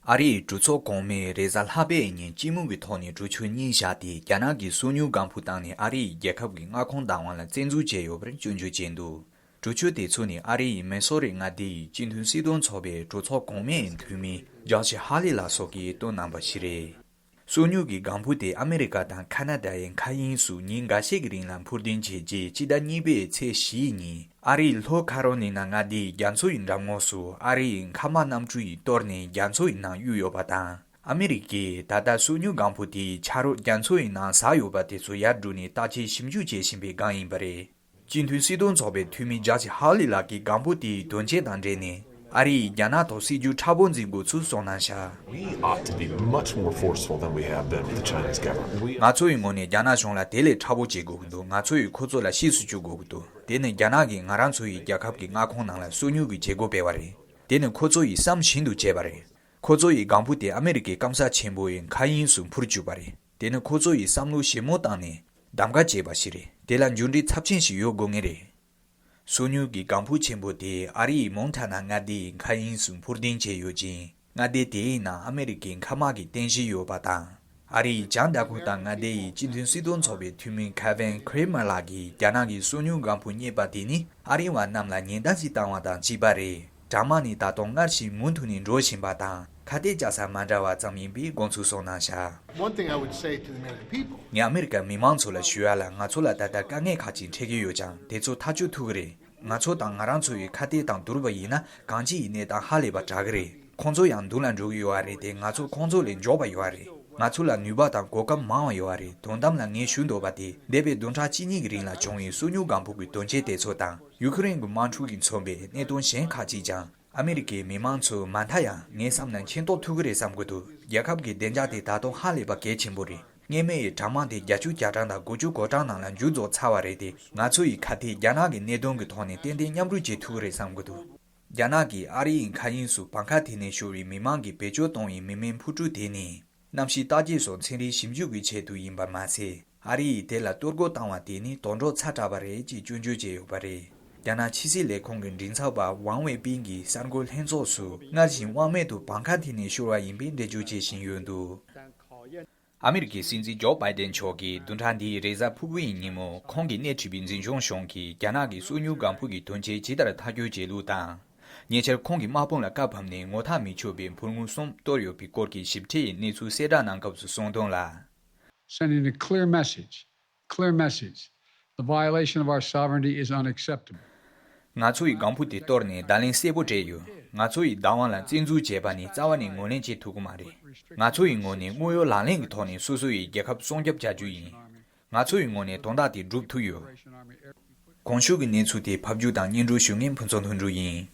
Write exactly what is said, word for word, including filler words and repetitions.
ཨ་རིའི་གྲོས་ཚོགས་གོང་མས་རེས་གཟའ་ལྷག་པའི་ཉིན་སྤྱི་མོས་ཀྱི་ཐོག་ནས་གྲོས་ཆོད་གཉིས་བཞག་སྟེ། རྒྱ་ནག་གིས་སོ་ཉུལ་ལྒང་ཕུ་བཏང་ནས་ཨ་རིའི་རྒྱལ་ཁབ་ཀྱི་མངའ་ཁོངས་བདག་དབང་ལ་བཙན་འཛུལ་བྱས་ཡོད་པར་སྐྱོན་བརྗོད་བྱས་འདུག་གྲོས་ཆོད་དེ་ཚོ་ནི་ཨ་རི་ཡི་མི་སོ་རི་མངའ་སྡེ་ཡི་སྤྱི་མཐུན་སྲིད་དོན་ཚོགས་པའི་གྲོས་ཚོགས་གོང་མའི་འཐུས་མི་ཇོ་ཤི་ཧ་ལི་ལགས་སོགས་ཀྱིས་བཏོན་གནང་པ་ཞིག་རེད། སོ་ཉུལ་གྱི་ལྒང་ཕུ་དེ་ཨ་མེ་རི་ཀ་དང་ཁ་ན་ཌ་ཡི་མཁའ་དབྱིངས་སུ་ཉིན་འགའ་ཤས་ཀྱི་རིང་ལ་འཕུར་ལྡིང་བྱས་རྗེས། སྤྱི་ཟླ་གཉིས་པའི་ཚེས་བཞིའི་ཉིན་ཨ་རིའི་ལྷོ་ཁ་རོ་ལི་ན་མངའ་སྡེའི་རྒྱ་མཚོ་ཡི་འགྲམ་ངོགས་སུ་ཨ་རི་ཡི་མཁའ་དམག་གནམ་གྲུ་ཡིས་གཏོར་ནས་རྒྱ་མཚོ་ཡི་ནང་གཡུགས་ཡོད་པ་དང་། ཨ་མེ་རི་ཀས་ད་ལྟ་སོ་ཉུལ་ལྒང་ཕུ་དེའི་ཆ་རོགས་རྒྱ་མཚོ་ཡི་ནང་ཟགས་ཡོད་པ་དེ་ཚོ་ཡར་བསྒྲུགས་ནས་བརྟག་དཔྱད་ཞིབ་འཇུག་བྱེད་བཞིན་པའི་སྒང་ཡིན་པ་རེད། སྤྱི་མཐུན་སྲིད་དོན་ཚོགས་པའི་འཐུས་མི་ཇོ་ཤི་ཧ་ལི་ལགས་ཀྱིས་ལྒང་ཕུ་དེའི་དོན་རྐྱེན་དང་འབྲེལ་ནས་ཨ་རི་ཡིས་རྒྱ་ནག་ཐོག་སྲིད་ཇུས་མཁྲེགས་པོ་འཛིན་དགོས་ཚུལ་གསུངས་གནང་བཞག We ought to be much more forceful than we have been with the Chinese government. ང་ཚོ་ཡི་ངོས་ནས་རྒྱ་ནག་གཞུང་ལ་དེ་ལས་མཁྲེགས་པོ་བྱེད་དགོས་ཀྱི་འདུག་ང་ཚོ་ཡིས་ཁོ་ཚོ་ལ་ཤེས་སུ་བཅུག་དགོས་ཀྱི་འདུག་དེ་ནི་རྒྱ་ནག་གིས་ང་རང་ཚོ་ཡི་རྒྱལ་ཁབ་ཀྱི་མངའ་ཁོངས་ནང་ལ་སོ་ཉུལ་གྱི་བྱེད་སྒོ་སྤེལ་བ་རེད། དེ་ནི་ཁོ་ཚོ་ཡིས་བསམ་བཞིན་དུ་བྱས་པ་རེད། ཁོ་ཚོ་ཡིས་ལྒང་ཕུ་དེ་ཨ་མེ་རི་ཀའི་སྐམ་ས་ཆེན་པོ་ཡི་མཁའ་དབྱིངས་སུ་འཕུར་བཅུག་པ་རེད། དེ་ནི་ཁོ་ཚོ་ཡིས་བསམ་བློ་ཞིབ་མོ་བཏང་ནས་གདམ་ག་བྱས་པ་ཞིག་རེད། དེ་ལ་མཇུག་འབྲས་ཚབས་ཆེན་ཞིག་ཡོད་དགོས་ངེས་རེད། སོ་ཉུལ་གྱི་ལྒང་ཕུ་ཆེན་པོ་དེ་ཨ་རི་ཡི་མོན་ཐ་ན་མངའ་སྡེ་ཡི་མཁའ་དབྱིངས་སུ་འཕུར་ལྡིང་བྱས་ཡོད་ཅིང་། མངའ་སྡེ་དེའི་ནང་ཨ་མེ་རི་ཀའི་མཁའ་དམག་གི་རྟེན་གཞི་ཡོད་པ་དང་། ཨ་རི་ཡི་བྱང་ཟླ་གུར་ཏ་མངའ་སྡེ་ཡི་སྤྱི་མཐུན་སྲིད་དོན་ཚོགས་པའི་འཐུས་མི་ཁེ་ཝིན་ཁི་རེ་མར་ལགས་ཀྱིས། རྒྱ་ནག་གིས་སོ་ཉུལ་ལྒང་ཕུ་རྙེད་པ་དེ་ནི་ཨ་རི་བ་རྣམས་ལ་ཉེན་བརྡ་ཞིག་བཏང་བ་དང་གཅིག་པ་རེད། གྲང་དམག་ནི་ད་དུང་སྔར་བཞིན་མུ་མཐུད་ནས་འགྲོ་བཞིན་པ་དང་། ཁ་གཏད་བཅག་ས་མ་འདྲ་བ་ཙམ་ཡིན་པའི་དགོངས་ཚུལ་གསུངས་གནང་བཞག One thing I would say to the American people. ངས་ཨ་མེ་རི་ཀའི་མི་མང་ཚོ་ལ་ཞུ་ཡ་ལ། ང་ཚོ་ལ་ད་ལྟ་དཀའ་ངལ་ཁག་ཅིག་འཕྲད་ཀྱི་ཡོད་ཀྱང་། དེ་ཚོ་ཐག་གཅོད་ཐུབ་ཀྱི་རེད། ང་ཚོ་དང་ང་རང་ཚོ་ཡི་ཁ་གཏད་དང་བསྡུར་བ་ཡིན་ན། གང་ཅི་ཡི་གནས་སྟངས་ཧ་ལས་པ་དྲག་གི་རེད། ཁོང་ཚོ་ཡང་མདུན་ལ་འགྲོ་གི་ཡོད་པ་རེད་དེ། ང་ཚོ་ཁོང་ཚོ་ལས་མགྱོགས་པ་ཡོད་པ་རེད། ང་ཚོ་ལ་ནུས་པ་དང་གོ་སྐབས་མང་བ་ཡོད་པ་རེད། དོན་དམ་ལ་ངས་ཞུ་འདོད་པ་དེ། འདས་པའི་བདུན་ཕྲག་གཅིག་གཉིས་ཀྱི་རིང་ལ་བྱུང་བའི་སོ་ཉུལ་ལྒང་ཕུ་གི་དོན་རྐྱེན་དེ་ཚོ་དང་། ཡུ་ཁུ་རེན་གྱི་དམག་འཁྲུག་གིས་མཚོན་པའི་གནད་དོན་གཞན་ཁག་ཅིག་ཀྱང་། ཨ་མེ་རི་ཀའི་མི་མང་ཚོས་མ་མཐའ་ཡང་ངའི་བསམ་ན་མཁྱེན་རྟོགས་ཐུབ་ཀྱི་རེད་བསམ་གྱི་འདུག་རྒྱལ་ཁབ་ཀྱི་བདེ་འཇགས་དེ་ད་དུང་ཧ་ལས་པ་གལ་ཆེན་པོ་རེད། སྔོན་མའི་གྲང་དམག་དེ་བརྒྱད་ཅུ་གྱ་གྲངས་དང་དགུ་བཅུ་གོ་གྲངས་ནང་ལ་མཇུག་རྫོགས་ཚར་བ་རེད་དེ། ང་ཚོ་ཡིས་ཁ་གཏད་རྒྱ་ནག་གི་གནད་དོན་གྱི་ཐོག་ནས་ཏན་ཏན་མཉམ་རུབ་བྱེད་ཐུབ་ཀྱི་རེད་བསམ་གྱི་འདུག་རྒྱ་ནག་གིས་ཨ་རི་ཡི་མཁའ་དབྱིངས་སུ་བང་ཁ་དེ་ནས་ཤོར་བའི་མི་མང་གིས་བེད་སྤྱོད་གཏོང་བའི་མི་མེད་འཕུར་གྲུ་དེ་ནི། གནམ་གཤིས་བརྟག་དཔྱད་སོགས་ཚན་རིག་ཞིབ་འཇུག་གི་ཆེད་དུ་ཡིན་པ་མ་ཟད། ཨ་རི་ཡིས་དེ་ལ་གཏོར་རྒོལ་བཏང་བ་དེ་ནི་དོན་གྲུབ་ཚ་དྲགས་པ་རེད་ཅེས་སྐྱོན་བརྗོད་བྱས་ཡོད་པ་རེད། རྒྱ་ནག་ཕྱི་སྲིད་ལས་ཁུངས་ཀྱི་མགྲིན་ཚབ་པ་ཝང་ཝེ་པིན་གྱིས་གསར་འགོད་ལྷན་ཚོགས་སུ། སྔར་བཞིན་དབང་མེད་དུ་བང་ཁ་དེ་ནས་ཤོར་བ་ཡིན་པའི་འགྲེལ་བརྗོད་བྱེད་བཞིན་ཡོད་འདུག་ཨ་མེ་རི་ཀའི་སྲིད་འཛིན་ཇོ་བྷའི་ཏན་མཆོག་གིས་བདུན་ཕྲག་འདིའི་རེས་གཟའ་ཕུར་བུ་ཡི་ཉིན་མོ། ཁོང་གིས་སྣེ་ཁྲིད་པའི་འཛིན་སྐྱོང་གཞུང་གིས་རྒྱ་ནག་གི་སོ་ཉུལ་ལྒང་ཕུ་གི་དོན་རྐྱེན་ཇི་ལྟར་ཐག་གཅོད་བྱས་ལུགས་དང་། ཉེ་ཆར་ཁོང་གི་དམག་དཔུང་ལ་བཀའ་ཕབ་ནས་ངོ་ཐག་མི་ཆོད་པའི་འཕུར་དངོས་གསུམ་གཏོར་ཡོད་པའི་སྐོར་གྱི་ཞིབ་ཕྲའི་གནས་ཚུལ་གསལ་བསྒྲགས་གནང་སྐབས་སུ་གསུངས་དོན་ལ། Sending a clear message, clear message. The violation of our sovereignty is unacceptable. ང་ཚོ་ཡི་ལྒང་ཕུ་དེ་གཏོར་ནས་བརྡ་ལན་གསལ་པོ་སྤྲད་ཡོད། ང་ཚོ་ཡི་བདག་དབང་ལ་བཙན་འཛུལ་བྱས་པ་ནི་རྩ་བ་ནས་ངོས་ལེན་བྱེད་ཐུབ་ཀྱི་མ་རེད། ང་ཚོ་ཡི་ངོས་ནས་དངོས་ཡོད་ལག་ལེན་གྱི་ཐོག་ནས་སོ་སོ་ཡི་རྒྱལ་ཁབ་སྲུང་སྐྱོབ་བྱ་རྒྱུ་ཡིན། ང་ཚོ་ཡི་ངོས་ནས་དོན་དག་དེ་སྒྲུབ་ཐུབ་ཡོད། གོང་ཞུས་ཀྱི་གནས་ཚུལ་དེ་ཕབ་སྒྱུར་དང་སྙན་སྒྲོན་ཞུ་མཁན་ཕུན་ཚོགས་ལྷུན་གྲུབ་ཡིན།